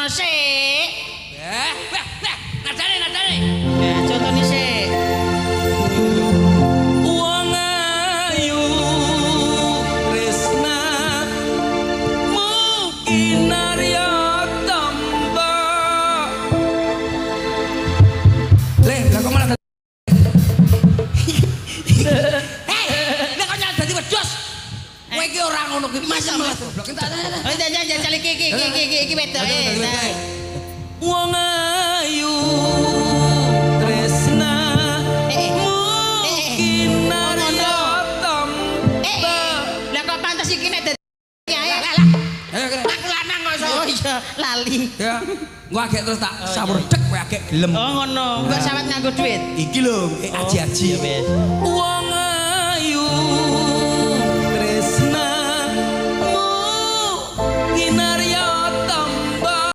Nyontokno sik. Eh, wah, wah, nadane, nadane. Ya, contone sik. Wong ayu tresna mungkin arya tamba. Leh, lah kok malah Hei, lah kok nyal dadi wedhus? Kowe iki ora ngono kuwi, Mas. Mas. Goblok entak. Oh, jajal jajal iki iki iki iki iki wedoke. Wong ayu tresna Eh, eh. mungkin Oh, ngono. arya tamba. Eh, eh, lah kok pantes iki nek dadi ae. Ayo kene. Aku lanang kok iso. Oh iya, lali. Ya, gua agek terus tak sawur dek kowe agek gelem. Oh ngono, kok sawat nganggo duit. Iki lho, aji-aji. Iya wis. Wong